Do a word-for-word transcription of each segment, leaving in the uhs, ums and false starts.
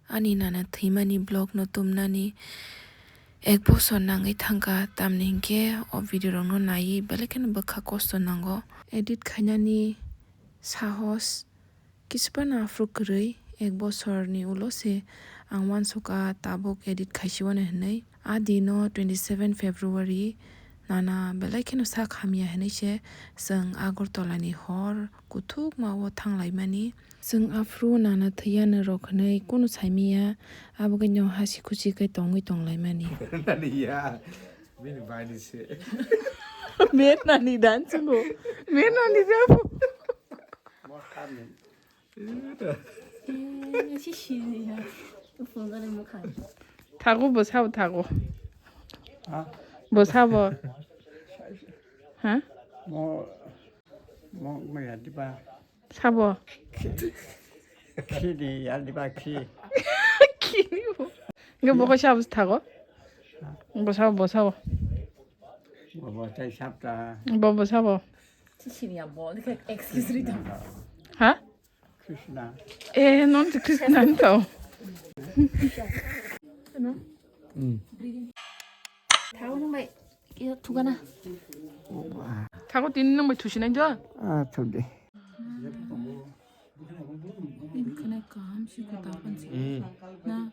Ani nana thwimani vlog no tumnani ek bosor nangwi thangkha, tamni hinkhe o video rokno naiwi belai kheno bwkha kosto nango. Edit khainani sahos kisa phano aphuru kwrwi, ek bosorni ulo se ang uansukha tabuk edit khaisiwano hinwi. A dino twenty seven February nana belai kheno sak hamya hinwi se chwng Agartala ni hor kuthukma o thanglaimani. Chwng aphuru nana thwiyano rok hinwi kunu saimanya, abo khe no hasi khusi khe tongwi tonglaimani. Nani ya, bini bani se. Mer nani dan chungo. Mer nani dan. Thago, bo sabo thago. Ha? Bo sabo. Ha? Mo, mo, mo ya diba. Sabo. Khi di ya diba khi. Khi ni bo. Nge bo ko sabo thago. Bo sabo, bo sabo. Bo, bo tai sab ta. Bo, bo sabo. Sisini ya bo, excuse rito. Ha? Krishna. Eh, non to Krishna to. Hmm. Thago nang bai, kisa thugana. Thago tini nang bai thusinai jo. Ah, thude. Ini kena kaham sih kota apa sih? Hmm. Nah,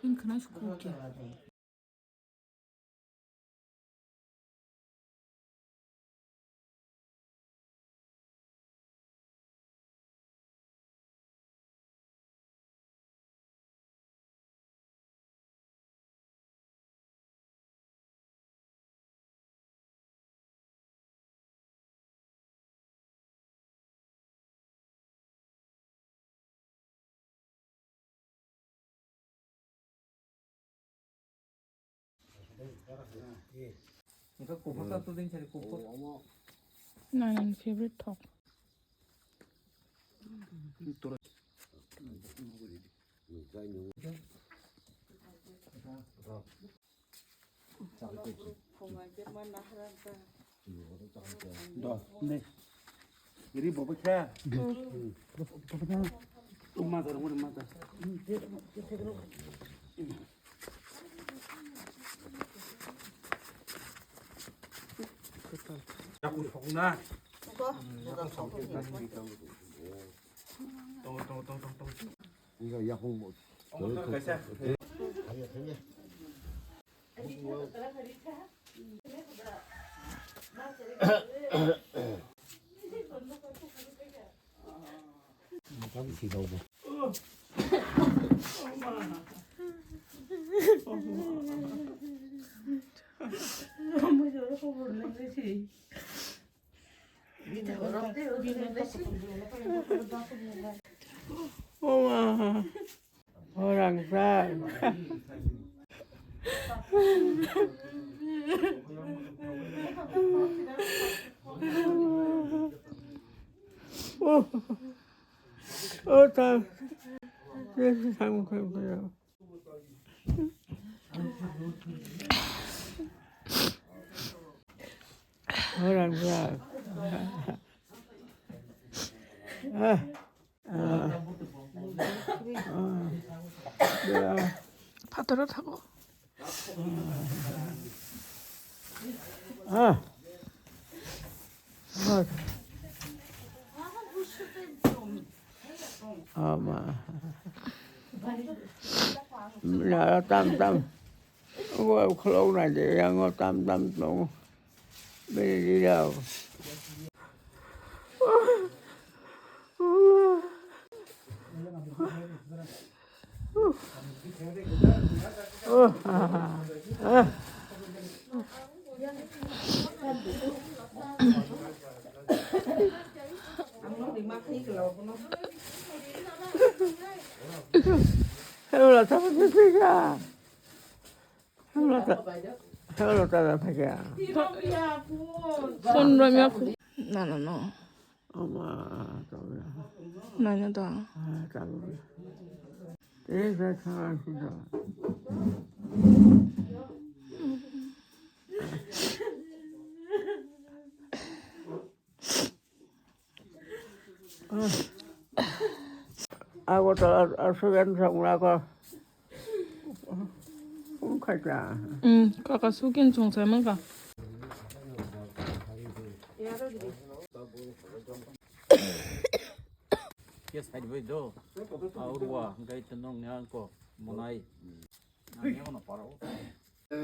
ini kena suku kya? Nana ni favorite thok. Do, ne. Iri bobo khe. Bobo khe. Uma dar, uma dar. Yakung sokna. Tong, tong, tong, tong, tong. Iya, yakung. Tong, tong, kaisa. Oma. Orang sa. Oh. Oh, ta. Yesus, ang ko. Orang sa. Ah. Phataro thago. Ah. Ama. Na tam tam. Wa khlok na de yang tam tam tong. Bini rok. Hello, la, ta, ta, ta, ta. Hello, ta, hello, ta, ta, ta, ta. Phone ramya khu. Na, na, no. Ama, ta, ta. Na, na, ta. Ah, ta, ta. Eh, ta, ta, ta, ta. Agartala aswk yang thangma ko. Wngkha kha. Hmm, kaka sukin song sai mangka. Ke side bai do. Aurwa, gai tenong ni angko, monai. Nang ni ono paro. Bye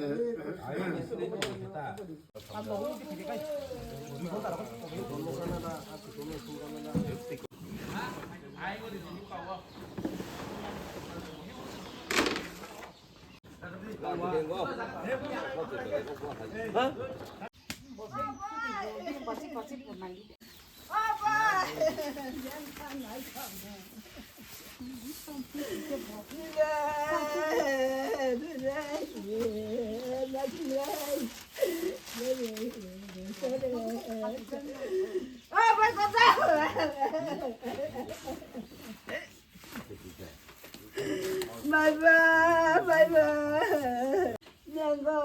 bye, bye bye. Nyango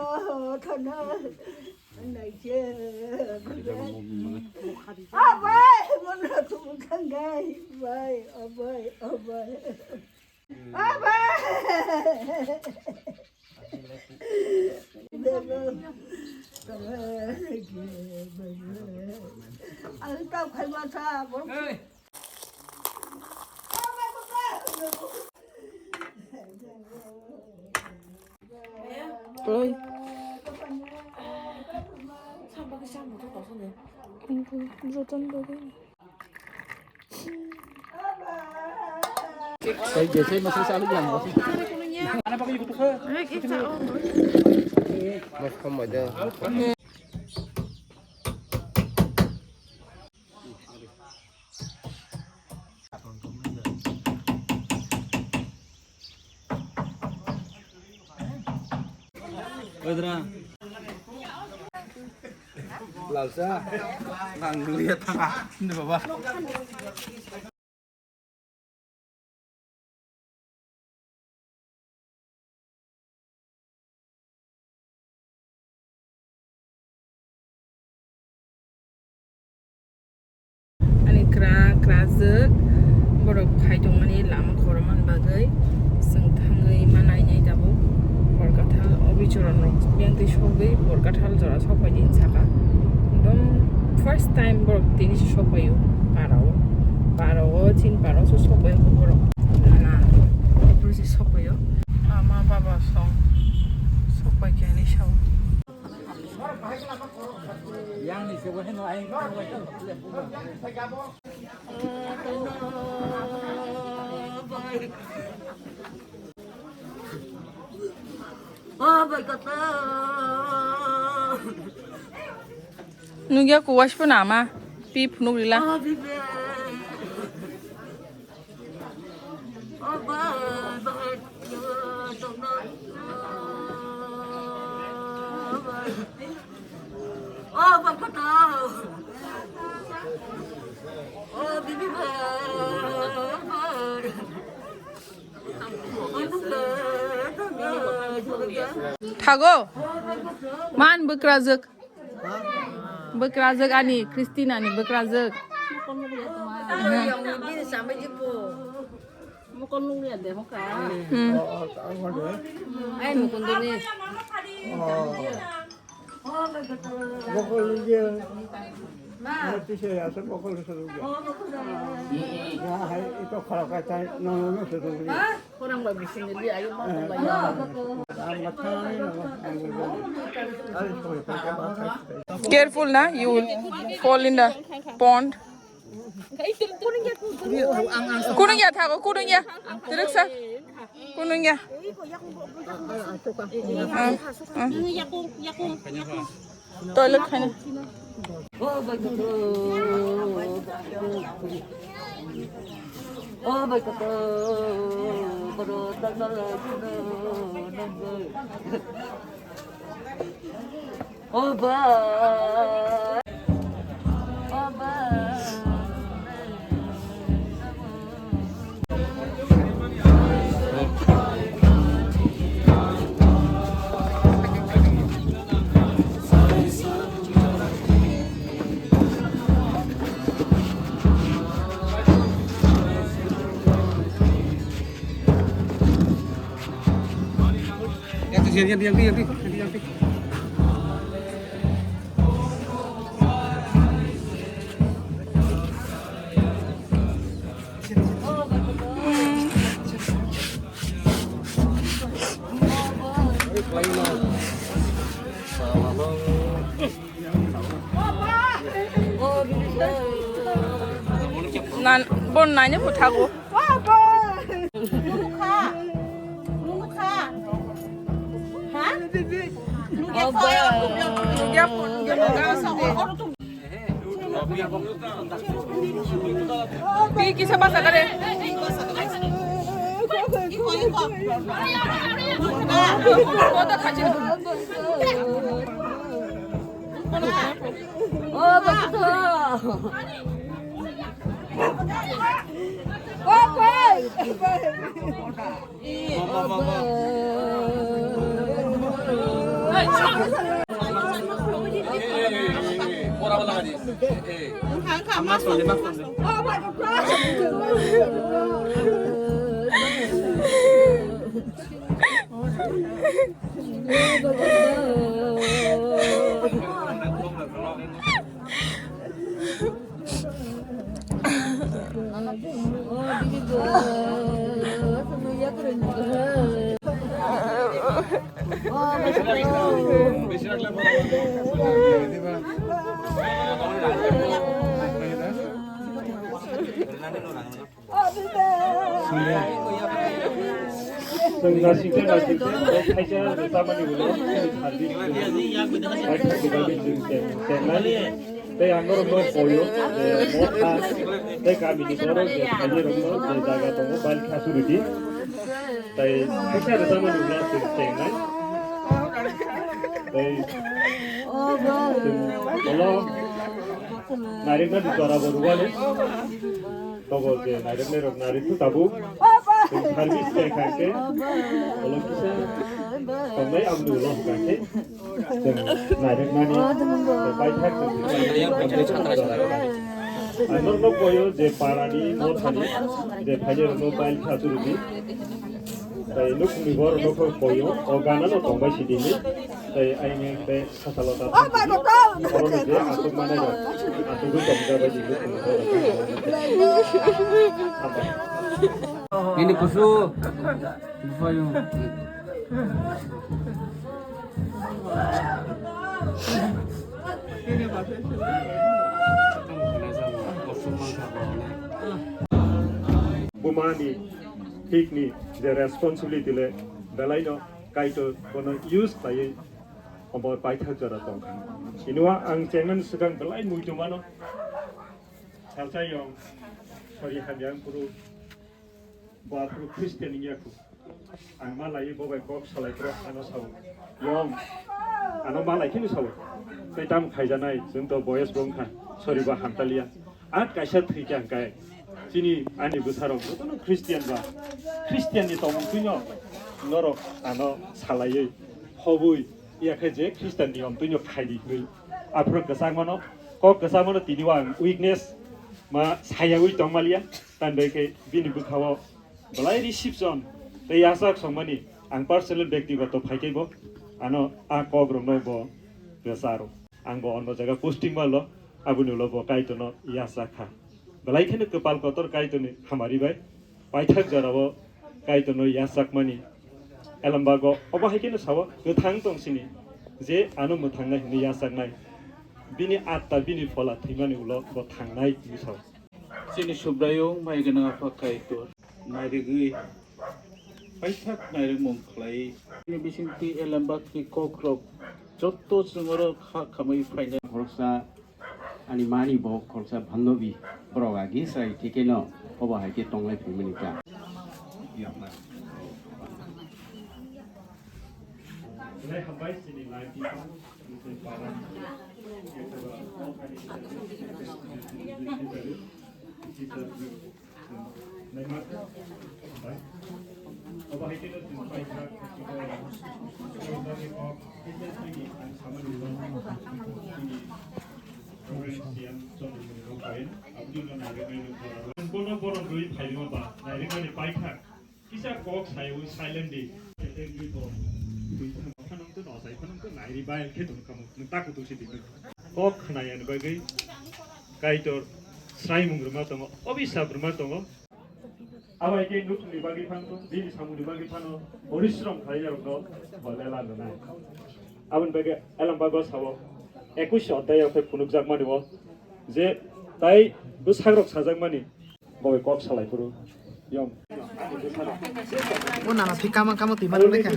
thana. Naije. Abai, mono tum kangai. Bai, abai, abai. Abai. Ang tau khai masa. Oi. Joton bagwi. Sai je sai masai salu yang. Mas kamu aja. Lalsa, nang dulu ya tanga, ini baba. Ani kra, krajwk borok phai tongmani lama khorokma bagwi chwng thangwi ma nainai tabuk. Borkathal obichoron rok biyang twi sogwi Borkathal jora sokphaidi saka. Ekdom first time borok tini se sokphaio parao. Parao, chin parao se sokphaio borok. Na, borok se sokphaio. Ama baba song sokphai khe hinwi sao. Nugya kuwas pun ama pip nugrila. Thago man bwkrajwk. Bwkrajwk ani, Christina ni bwkrajwk. Mokol nungya de hoka. Hmm. Ai mukunduni. Mokol nungya. Mati se asa mokol nungya. Ya hai itu kalau kata nono nungya. Careful na, you will fall in the pond. Kunung ya thago, kunung ya. Teruksa. Kunung ya. Ah, ah. Toilet khaina. Nan, bon naine buthago. Pi kisa basa kare. Chwng naisingsa naisingsa kok thaisa rwchapmani ulo chini service chwng baithang department chwng cheng-, chengnai. Tei ang norokno koyo je motha tei kamini borok je phainairokno je jaga tongo bali kha churidi. Tei thaisa rwchapmani ulo chwng chengnai. Tei chwng ulo nairiknani jora bo rwmani. Tobo je nairiknai rok nairikhu tabuk. Chwng service khe kha khe, ulo kisa tongnai aboni ulo hwnkha khe chwng nairiknani paithak chwng kisa. Ang norokno koyo je parani mothani je phainairokno bail kha churidi. Tai nukhungni borok nokho koyo o ganano tongbai sidini. Tai aini tai Sasalota. Oh my God, oh my God. Oro je aswk manai rok. Aswk tong jabai di luku. Ini kusu. Bufayo. Bumani thikni je responsibility le belaino kaito bono use khlaiwi obo paithak jora tongkha. Inua ang chengmani swkang belai muitu mano. Salsa yong, sorry, hamya ang kuru, bo aphuru Christian wngya khu. Ang ma laiwi bo bai kok salai phuru ano sao. Yong, ano ma lai kheno sao. Tei tamo khaijanai, chwng to boyes bongkha, sorry, bo hamtaliya. At kaisa thwikha hwnkhe, chini ani bwsarok jotono Christian ba, Christian ni tongmung twino norok ano salaiwi, hobwi, yakhe je Christian ni omtwino khaidi hinwi. Aphuru kwchangmano, kok kwchangmano tini o ang weakness ma sayawi tongmaliya, tamni bai khe bini bwkhao belai reception tei yachak songmani ang personal bektigoto phaikhe bo ano a kokrokno bo rwcharo. Ang bo ono jaga posting malo, aboni ulo bo Kaitorno yachak kha. Belai kheno kwpal kotor Kaitorni hamari bai. Paithak jorao Kaitorno yachakmani. Elembago obo hai kheno sao, kwthang tong sini, je ano mwthangnai hwnwi yachaknai. Bini atta, bini phola thwimani ulo bo thangnai hwnwi sao. Chini Subraiyung mai gwnang Apha Kaitor, nairigwi paithak nairikmung khlai. Bini bisingtwi elembakni kokrok jotto chwngno kha khamwi phainai. Khoroksa ani mani bo khoroksa Bhandobi borok agi sai thikeno obo hai khe tonglai phaimani ta. Bono borom rwi phaima ba, direct ani paithak. Kisa kok sayawi silent di. Thank you to Phano wngtwi no, sai phano wngtwi nairi bai khe tong kamo, nwng ta kutuk se di. Kok khna yani bagwi Kaitor sraimung rwma tongo, obisap rwma tongo. Abo hai khe nukhungni bagwi phano, bini samungni bagwi phano porishrom khlaiyakrokno bo lela rwnai. Aboni bagwi Elamba gosao ekush odhyayao khe phunukjakmani o je tai bwsakrok sajakmani bo bai kok salai phuru yong. O nana phi kama kama twi mano lekha.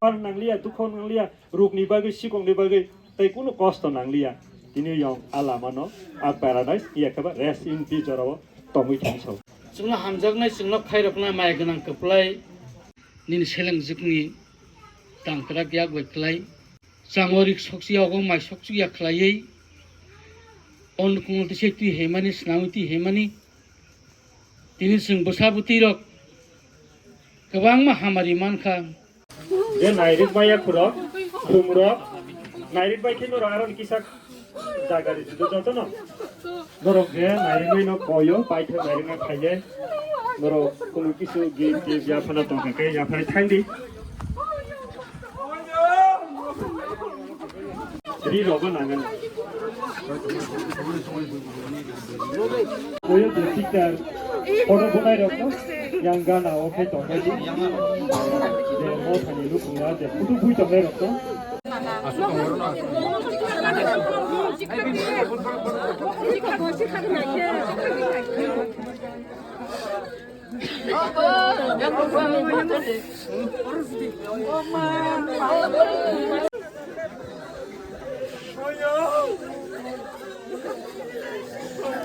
Ar nangliya, dukho nangliya, rukni bagwi, sikokni bagwi, tei kunu kosto nangliya. Tini yong a lamano, a paradise, iya kheba rest in peace jorao tongwi thangsa. Chwngno hamjaknai, chwngno khairoknai maya gwnang kwplai, nini selengjwkni tangkrak yak bai klai. Chamo rik sokchi yago mai sokchi ya khlaiwi, on kungul tisai twi hemani, snamwi twi hemani. Tini chwng bwsa bwtwi rok kwbangma hamari mankha. Je nairik maya khurok, khumrok, nairik bai khe norok aro kisa jaga ri judo jotono. Norok je nairik bai no koyo, paithak nairik no khaye. Norok kunu kisu gate, gate yaphana tongkha khe yaphai thangdi. Ri rogo nangan. Koyo de tikar. Kono bunai rokno yang gana o khe tongbai di. De mo thani lukung na de putu bui tongnai rokno.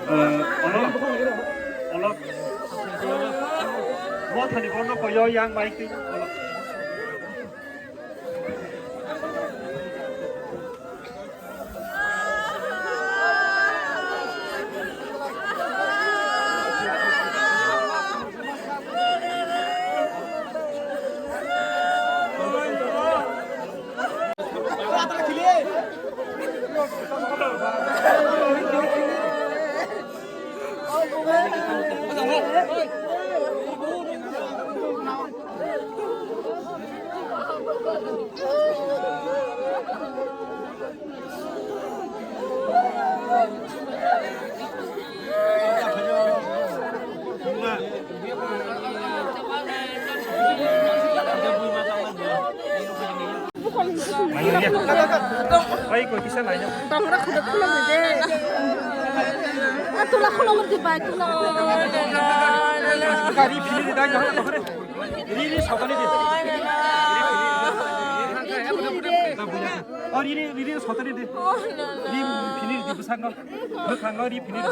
Eh, olo, olo, mo thani bono koyo yang mai twi, olo. Ai, koi kisa laina. Tongra khuduk khulok de. Atula khulok de bai tula. Gari phili de dai jahana tokre. Ri ri sotani de. O ri ri ri ri sotani de. Ri phili de bwsakno. Bwkhakno ri phili de.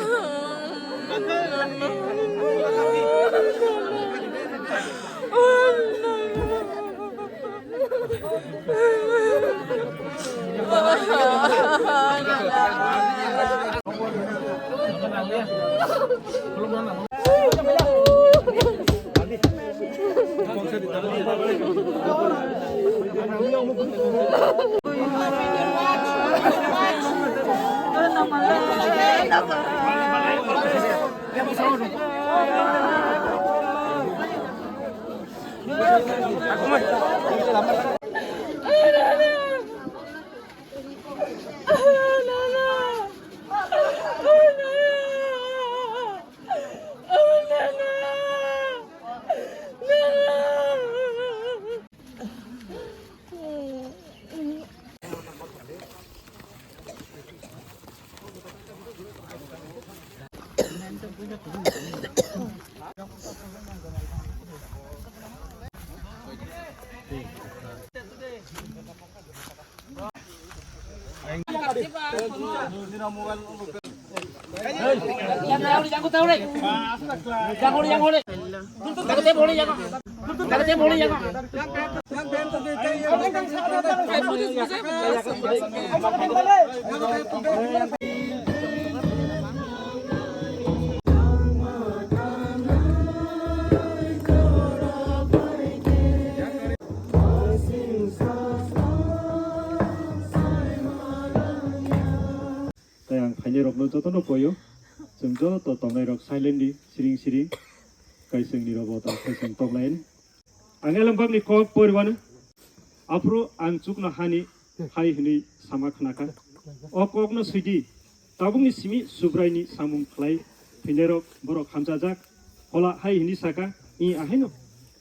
Tei ang phainairokno jotono koio, chwng joto tongnairok silently siring siring, kaisingni robo ta kaising toklaini. Ang elembakni kok poriwano, aphuru ang chukno hani hai hwnwi sama khnakha. O kokno swidi, tabukni simi Subraini samung khlai thwinairok borok hamchajak. Phola hai hwnwi saka, "I ahaino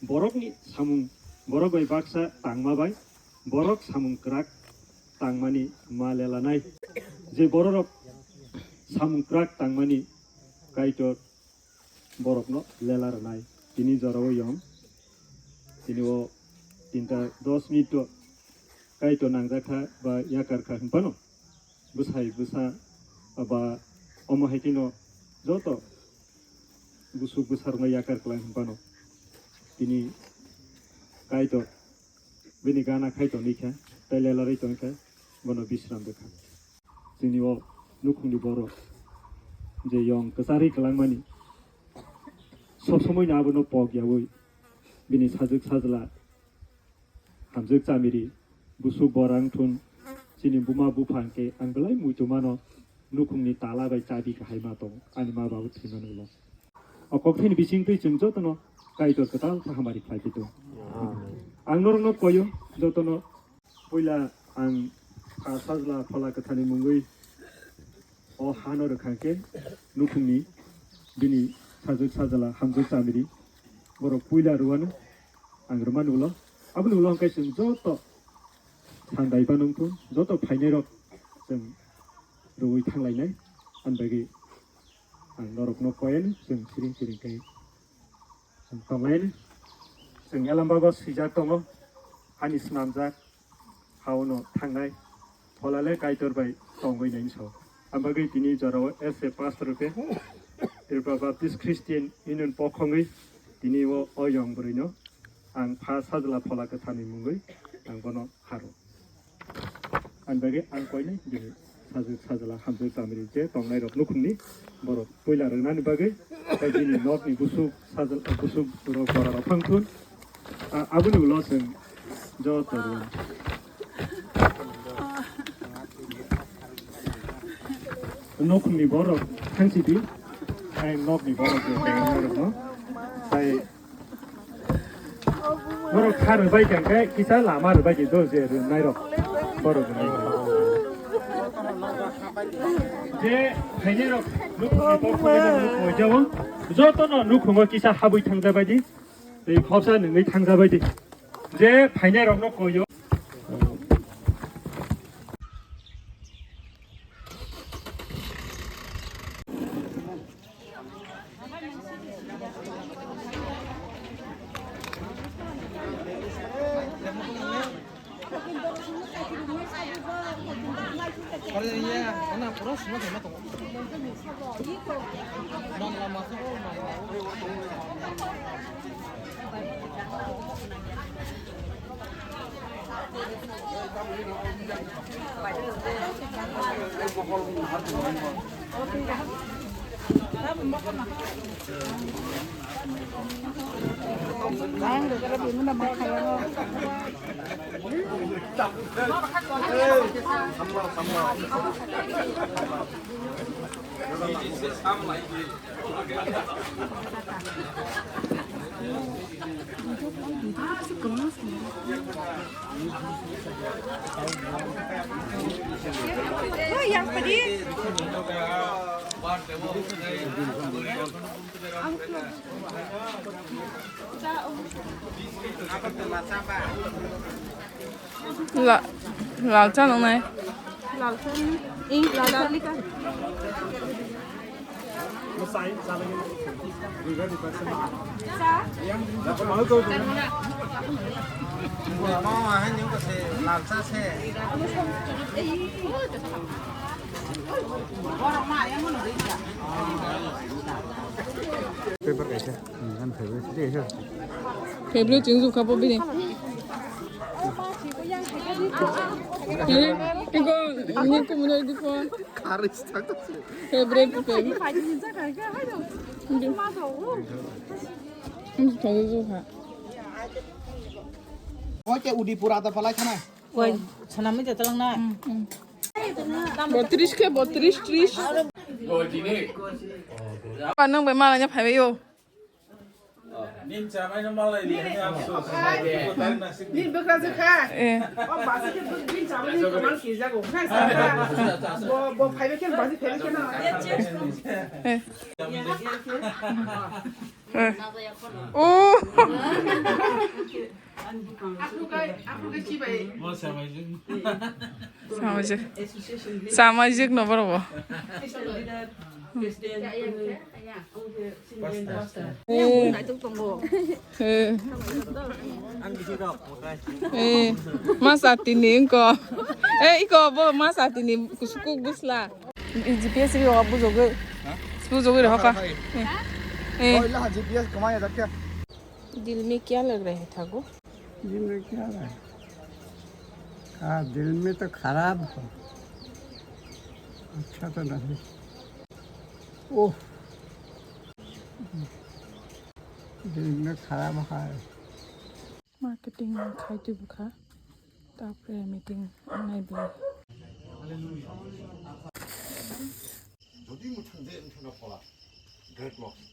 borokni samung, borok bai baksa tangma bai borok samung kwrak tangmani ma lelanai." Je bororok samung kwrak tangmani Kaitor borokno lela rwnai. Tini jorao yong. Tini o tinta dos minute o Kaitor nangjakha ba yakarkha hwnphano. Bwsai bwsa ba omo hai kheno joto busuk bwsarokno yakar kwlai hwnphano. Tini Kaitor bini gana khai tongwi kha, tei lelarwi tongwi kha, bono bisram rwkha. Chini o nukhungni borok je yong kwcharwi kwlangmani, sob somoino abono pok yaui bini sajwk sajla, hamjwk chamiri, busuk borang thun, chini buma bupha hwnkhe ang belai muitu mano, nukhungni tala bai chabi kahai ma tongo, ani ma babu thwimani ulo. O kokthini bisingtwi chwng jotono Kaitor kwtal kha hamari khlai phi tongo. Ang norokno koyo jotono. Puila ang Pha Sajla Phola Kwthani mungwi o hano rwkha khe nukhungni bini sajwk sajla hamjwk chamiri borok puila rwano ang rwmani ulo. Aboni ulo hwnkhe chwng joto sandai banungkhu joto phainairok chwng rwui thanglainai. Ani bagwi ang norokno koyani chwng siring siring khe. Tonglaini chwng Elambago swijak tongo, hani snamjak, haono thangnai, pholale Kaitor bai tongwi nai sao. Ang bagwi tini jorao as a pastor khe Tripura Baptist Christian Union pokhongwi tini o oyong bwrwino ang Pha Sajla Phola Kwthani mungwi ang bono haro. Ani bagwi ang koinai bini sajwk sajla hamjwk chamiri je tongnai rok nukhungni borok puila rwnani bagwi tei bini nokni busuk sajla busuk rok bora rok phang thun. A-, aboni ulo chwng joto rw-, nukhungni borok thangsi di, tei nokni borok je tei rokno tei Borok kha rwbai kha khe kisa lama rwbai di do je rwnai rok. Borok rwnai rok. Je phainai rok nukhungni kokthai rok nukhung jao. Joto no nukhungo kisa habwi thangjabai di. Tei khopsa nungwi thangjabai di. Je phainai rok no koyo. La-, lal cha nang nai. Lal cha ni. Ing lal cha lika. Cha. Mo ha ni ko se lal cha se. Paper kaisa. Hmm, kan paper sih dia. Paper chingsu kapo bini. Eh, iko, ini ko mulai di phone. Karis tak sih. Favorite, favorite. Ini tahu juga. Oke, Udipura ta palai khana. Wai, sanami jatalang na. Botris ke, botris, tris. Ba nang bai malanya phaibai yo. Nin chamai no malai ni ani afsos. Nin bwkra jwkha. Eh. O basi ke bwk-, nin chamai ni kamal ki jago. Khai sa ta. Bo, bo phaibe ke basi phaibe ke na. Eh. Eh. Oh. Samajik. Samajik no borok bo. Eh. Eh. Eh. Masa tini engko. Eh, iko bo masa tini kusukuk busla. G P S ri o bujogoi. Bujogoi ri hoka. Eh. Eh. G P S kama ya dakya. दिल में क्या लग रहा है ठाकुर? दिल में क्या है? हाँ, दिल में तो खराब हो, अच्छा तो नहीं। ओह, दिल में खराब है। Marketing khai twi bwkha, tapre meeting nai bwlai. Jodi mwthang je wngthangna phola, great loss.